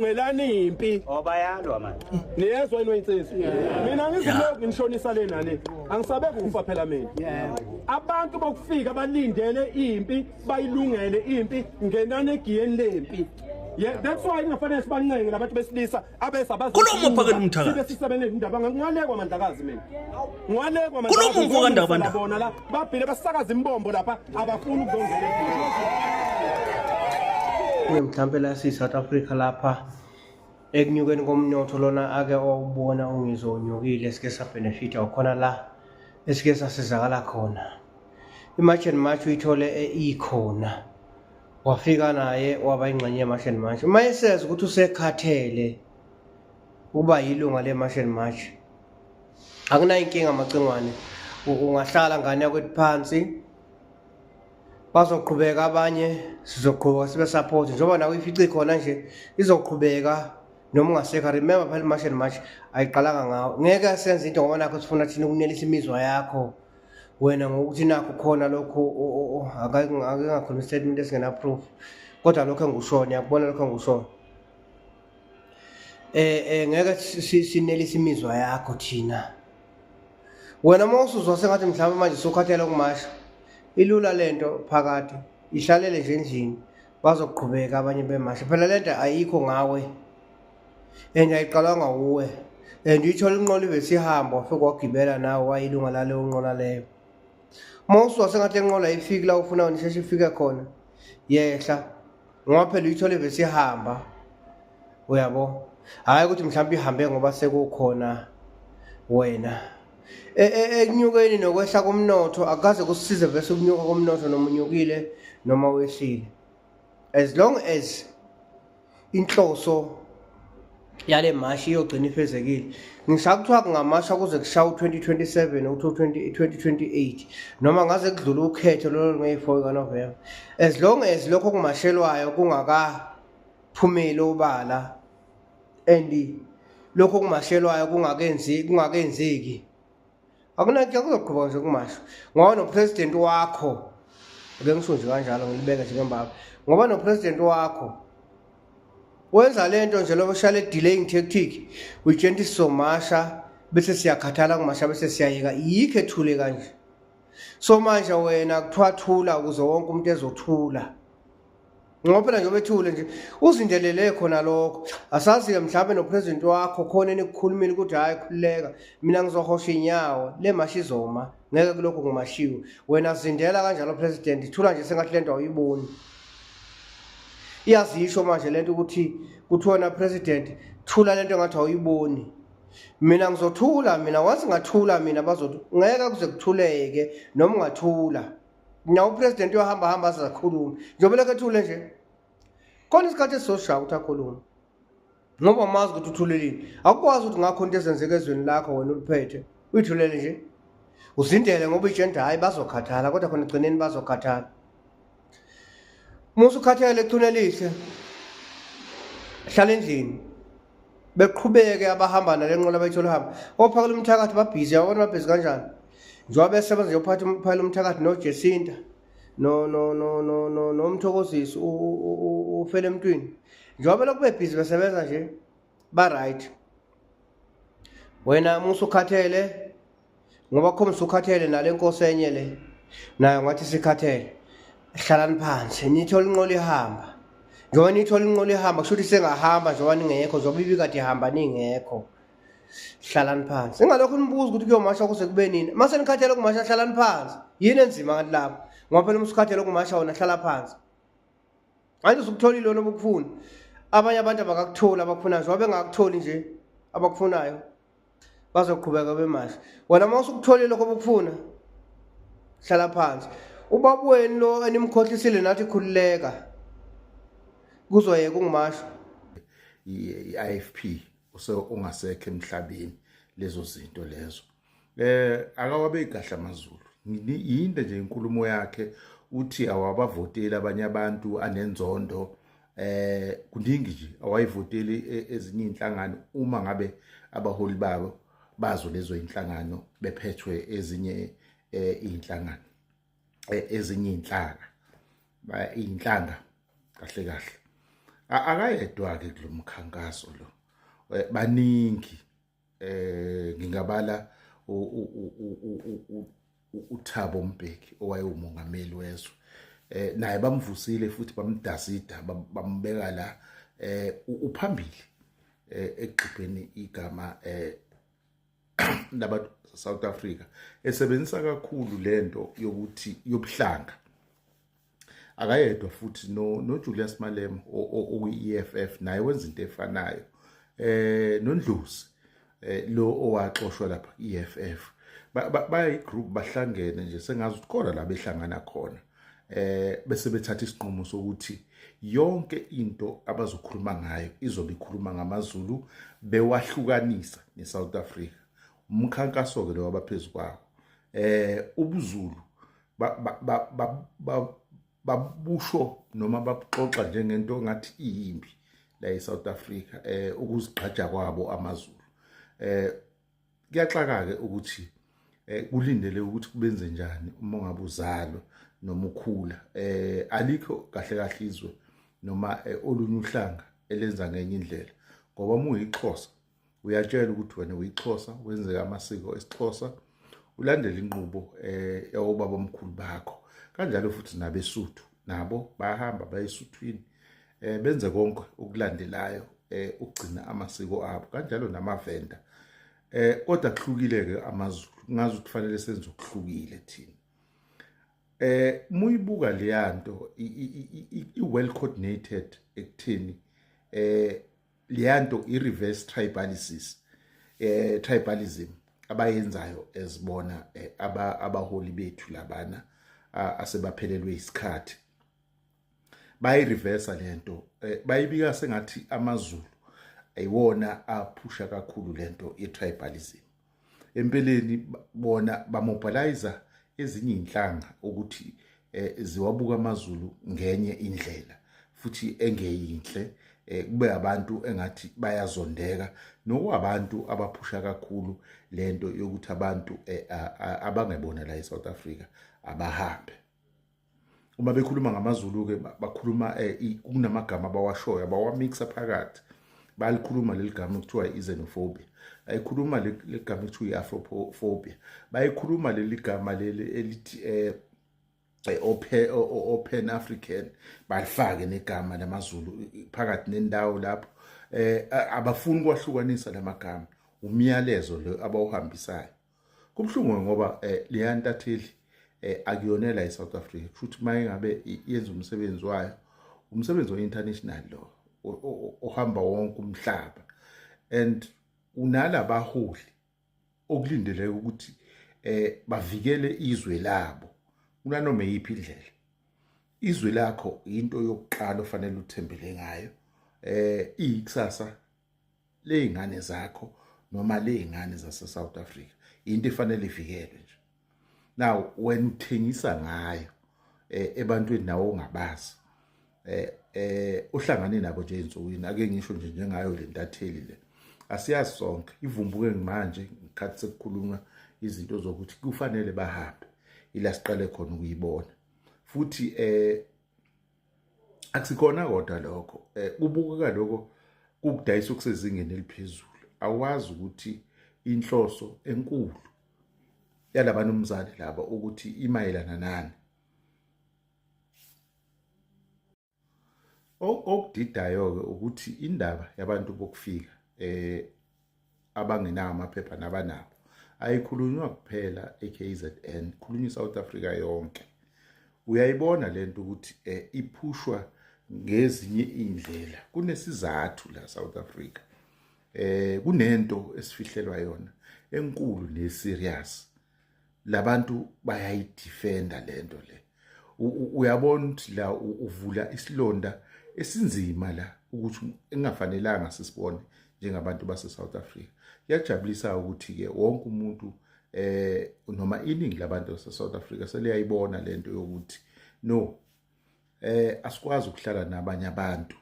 Lungelani impi. Obayalwa manje. Niyezwa yini weyinsizwa? Mina ngizilokhu nginishonisa le nale. Angisabe kufa phela mina. Abantu bokufika balindele impi, bayilungele impi, ngenani egiyeni lempi. Yeah, that's why ingafanele sibancenge labantu besilisa abesa bazi. Khuluma Phakela umthakathi. Sibe sisebenze indaba ngalekwa mandlakazi mina. Ngalekwa Khuluma umfo kaNdaba Ndaba. Bona la babhile basakaza imbombo lapha abafuni ukuzongena. Mhlampe la si-South Africa lapha ekunyukeni komnotho lona ake wawubona ungizonyukile sike sabhenefitha ukhona la esike sasizakala khona. I-March and March uyithole ikhona, wafika naye waba ingxenye ye-March and March. Uma eseza ukuthi usekhathele ukuba yilunga le-March and March, akunayo inkinga Macingwane, ungahlala ngane yakwethu phansi, bazoqhubeka abanye, sizoqhubeka sibe support njengoba nawe ifice khona nje, izoqhubeka noma ungasekho. Remember phela, i-March and March ayiqalanga ngawo. Ngeke senze into ngoba nakho sifuna thina ukunelisa imizwa yakho wena ngokuthi nakho khona lokho. Ake ngakhuluma statement esingena proof, kodwa lokho engikushoyo ngiyakubona, lokho engikushoyo ngeke sinelise imizwa yakho thina. Wena uma usuzwa sengathi mhlawumbe manje sukhathela ukumasha, ilula lento phakathi, ihlalele nje endlini, bazoqhubeka abanye bemasha. Phela lento ayikho ngawe and ayiqalwanga wuwe, and uyithola inqola ive sihamba, wafike wagibela nawe, wayilunga laleyo nqola leyo. Uma usuzwa sengathi lenqola ayifiki la ufuna wena isheshe ifike khona, yehla, ngoba phela uyithola ive sihamba, uyabo. Hhayi ukuthi mhlawumbe ihambe ngoba sekukhona wena. Ekunyukeni nokwehla komnotho akukaze kusisize vese ukunyuka komnotho, noma unyukile noma wehlile, as long as inhloso yale mashi iyogcina ifezekile. Ngisho kuthiwa kungamasha kuze kushaye u-2027, u-2028, noma ngaze kudlule ukhetho lolo ngeyi-4 kaNovemba, as long as lokho okumashelwayo kungakaphumeli obala and lokho okumashelwayo kungakenzi kungakenzeki, akunankinga, kuzoqhubeka nje kumasha. Ngoba nopresident wakho, ake ngisho nje kanjalo, ngilibeke nje ngembaba, ngoba nopresident wakho wenza lento nje lokho shale delaying tactic, uyitshela ukuthi sizomasha bese siyakhathala kumasha bese siyayeka. Yikho ethule kanje. So manje wena kuthiwa thula ukuze wonke umuntu ezothula, ngoba phela njengoba ethule nje uzindelele khona lokho. Asazi-ke mhlawumbe nopresident wakho khona enikukhulumile ukuthi hhayi, khululeka, mina ngizohosha inyawo, le mashi izoma, ngeke kulokhu kumashiwe. Wena zindela kanjalo president, thula nje sengathi lento awuyiboni. Iyazisho manje lento ukuthi kuthiwa na president thula lento engathi awuyiboni. Mina ngizothula mina, once ngathula mina bazothi ngeke kuze kuthuleke noma ungathula. Nawo upresident uyohamba hamba azakhuluma njengoba lokhu ethule nje. Khona isikhathi esizoshaya ukuthi akhulume, ngoba mazi ukuthi uthulelile. Akukwazi ukuthi ngakho into ezenzeka ezweni lakho wena uliphethe uyithulele nje, uzindele ngoba uyitshela hhayi bazokhathala, kodwa khona egcineni bazokhathala. Musa ukhathele ethuna elihle, hlala endlini, beqhubeke abahamba nale nqola bayithola hamba. Ophakela umthakathi babhizi, yabona babhizi kanjani njengoba besebenza nje uphatha umphakela umthakathi noJesinta no no no no no nomthokozisi ufele emntwini, njengoba belokhu bebhizi besebenza nje, ba right. Wena musa ukhathele ngoba khombisa ukhathele, nale nkosi enye le nayo ngathi sikhathele. Hlalani phansi nithole inqola ihamba. Njengoba nithole inqola ihamba, kusho ukuthi sengahamba njengoba ningekho, njengoba ibikade ihamba ningekho. Hlalani phansi, ingalokhu nibuza ukuthi kuyomasha kuze kube nini. Mase nikhathele ukumasha, hlalani phansi. Yini enzima kanti lapho? Ngoba phela uma usukhathele ukumasha wona, hlala phansi. Manje usukutholile wena obukufuna, abanye abantu abakakutholi abakufunayo. Njengoba bengakutholi nje abakufunayo, bazoqhubeka bemasha. Wena uma usukutholile lokho obukufuna, hlala phansi. Ubaba wenu lo enimkhohlisile nathi khululeka, kuzoyeka ungimasha. I-IFP use ungasekho emhlabeni, lezo zinto lezo akawabeki kahle amaZulu. Yinde nje inkulumo yakhe, uthi awabavoteli abanye abantu, anenzondo, kuningi nje, awayivoteli ezinye inhlangano uma ngabe abaholi babo bazo lezo inhlangano bephethwe ezinye inhlangano, ezinye inhlaka, inhlanga kahle kahle. Akayedwa ke kulomkhankaso lo, baningi. Ngingabala uThabo Mbeki owayewumongameli wezwe, naye bamvusile futhi bamdasida, bambeka la, uphambili ekugxibheni igama labantu South Africa, esebenzisa kakhulu lento yokuthi yobuhlanga. Akayedwa futhi, no Julius Malema oyi-EFF naye wenza into efanayo, noNdlozi lo owaxoshwa lapha EFF. Bayi group, bahlangene nje, sengazi ukuthi khona la behlangana khona, bese bethatha isinqumo sokuthi yonke into abazokhuluma ngayo izobe ikhuluma ngamaZulu, bewahlukanisa neSouth Africa. Umkhankaso ke lo wabaphezulu kwawo, ubuZulu babusho noma babuxoxa njengento engathi iyimbi la eSouth Africa, ukuzigqaja kwabo amaZulu. Kuyaxaka ke ukuthi kulindele ukuthi kubenze njani uma ungabe uzalwa noma ukhula. Alikho kahle kahle izwe noma olunye uhlanga elenza ngenye indlela, ngoba uma uyixhosa uyatshela ukuthi wena uyixhosa, wenzeka amasiko esiXhosa, ulandela inqubo yawobaba omkhulu bakho. Kanjalo futhi nabeSuthu nabo bayahamba bayesuthwini, benze konke okulandelayo, ukugcina amasiko abo, kanjalo namaVenda. Kodwa kuhlukile ke amaZulu, ngazi ukuthi kufanele senze okuhlukile thina. Muyibuka leyanto i well coordinated ekutheni leyanto i reverse tribalism, tribalism abayenzayo ezibona abaholi bethu labana asebaphelelwe isikhathi. Bayireversa lento, bayibika sengathi amaZulu ayiwona aphusha kakhulu lento ye-tribalism. Empeleni bona bamobilize ezinye inhlanga ukuthi ziwabuka amaZulu ngenye indlela futhi engeyinhle, kube abantu engathi bayazondeka, nokwabantu abaphusha kakhulu lento yokuthi abantu abangebona la eSouth Africa abahambe. Uma bekhuluma ngamaZulu ke bakhuluma, kunamagama abawashoyo abawamixa phakathi. Bayalikhuluma leli gama ekuthiwa i-xenophobia, bayikhuluma leli gama ekuthiwa i-afrophobia, bayikhuluma leli gama leli elithi open African, balifake negama lamaZulu phakathi nendawo lapho. Abafuni kwahlukanisa lamagama, umyalezo lo abawuhambisayo. Kubhlungu ngoba leya ntatheli akuyonela eSouth Africa, kusho ukuthi maye ngabe yenza umsebenzi wayo, umsebenzi we-international lo ohamba wonke umhlaba, and unalabaholi okulindeleke ukuthi bavikele izwe labo kunanoma yiphi indlela. Izwe lakho into yokuqala ofanele uthembele ngayo, iyikusasa ley'ngane zakho noma ley'ngane zase South Africa, into efanele ivikelwe nje. Now wena uthengisa ngayo ebantwini nawo ongabazi, uhlangane nabo nje einsukwini. Ake ngisho nje njengayo le ntatheli le, asiyazi sonke, ivumbuke manje ngikhathi sekukhulunywa izinto zokuthi kufanele bahambe, ila siqale khona ukuyibona futhi. Akusikhona kodwa lokho, kubukeka lokho kukudayisa okusezingeni eliphezulu. Awazi ukuthi inhloso enkulu yalabanumzane laba ukuthi imayelana nani. Okudidayo ke ukuthi indaba yabantu bokufika abangenawo amaphepha nabanabo ayikhulunywa kuphela eKZN, khulunywa iSouth Africa yonke. Uyayibona lento ukuthi iphushwa ngezinye indlela, kunesizathu la South Africa, kunento esifihlelwa yona enkulu ne serious. Labantu bayayidefenda lento le. Uyabona ukuthi la uvula isilonda esinzima la ukuthi engafanelanga sisibone njengabantu base South Africa. Kuyajabulisa ukuthi ke wonke umuntu noma iningi labantu base South Africa seliyayibona lento yokuthi no, asikwazi ukuhlala nabanye abantu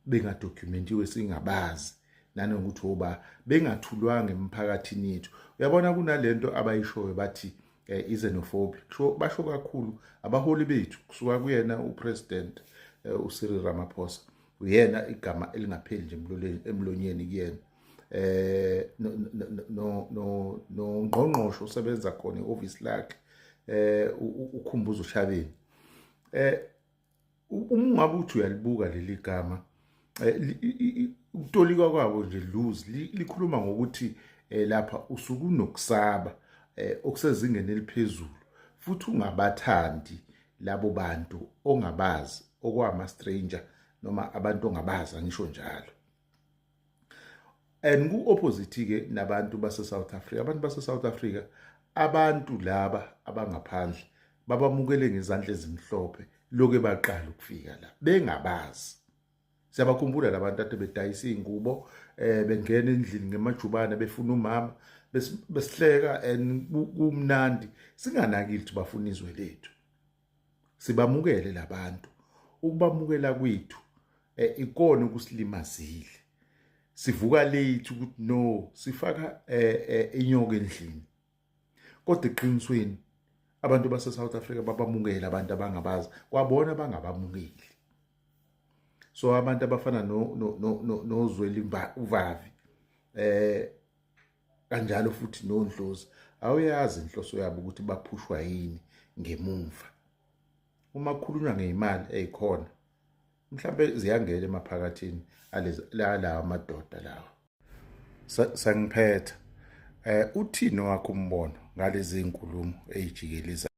bengadocumentiwe, singabazi nanokuthi oba bengathulwanga emphakathini yethu. Uyabona kunalento abayishoyo bathi i-xenophobia, kusho basho kakhulu abaholi bethu kusuka kuyena upresident. uCyril Ramaphosa uyena igama elingapheli nje emlonyeni kuyena. No no no ngqongqosho osebenza khona e-office lakhe, uKhumbuzo Shabeni. Uma ungabe uthi uyalibuka leli gama, ukutolikwa kwabo nje loose, likhuluma ngokuthi lapha usuke unokusaba okusezingeni eliphezulu futhi ungabathandi labo bantu ongabazi, okwama stranger noma abantu ongabazi, angisho njalo. And ku opposite ke nabantu base South Africa, abantu base South Africa, abantu laba abangaphandle babamukele ngezandla ezimhlophe lokho baqala ukufika la bengabazi. Siyabakhumbula labantu ade bedayisa ingubo, bengena endlini ngemajubane befuna umama, besihleka and kumnandi, singanakile ukuthi bafuna izwe lethu. Sibamukele labantu. Ukubamukela kwethu ikona ukusilimazile. Sivuka late ukuthi no, sifaka inyoka endlini, kodwa eqinisweni abantu base South Africa babamukela abantu abangabazi, kwabona bangabamukeli. So abantu abafana no no no noZweli uVavi, kanjalo futhi noNdlozi, awuyazi inhloso yabo ukuthi baphushwa yini ngemuva. Uma kukhulunywa ngeimali ezikhona, mhlawumbe ziyangena emaphakathini alezi la amadoda lawa. Sangiphetha, uthini wakho umbono ngalezi inkulumo ezijikeleza?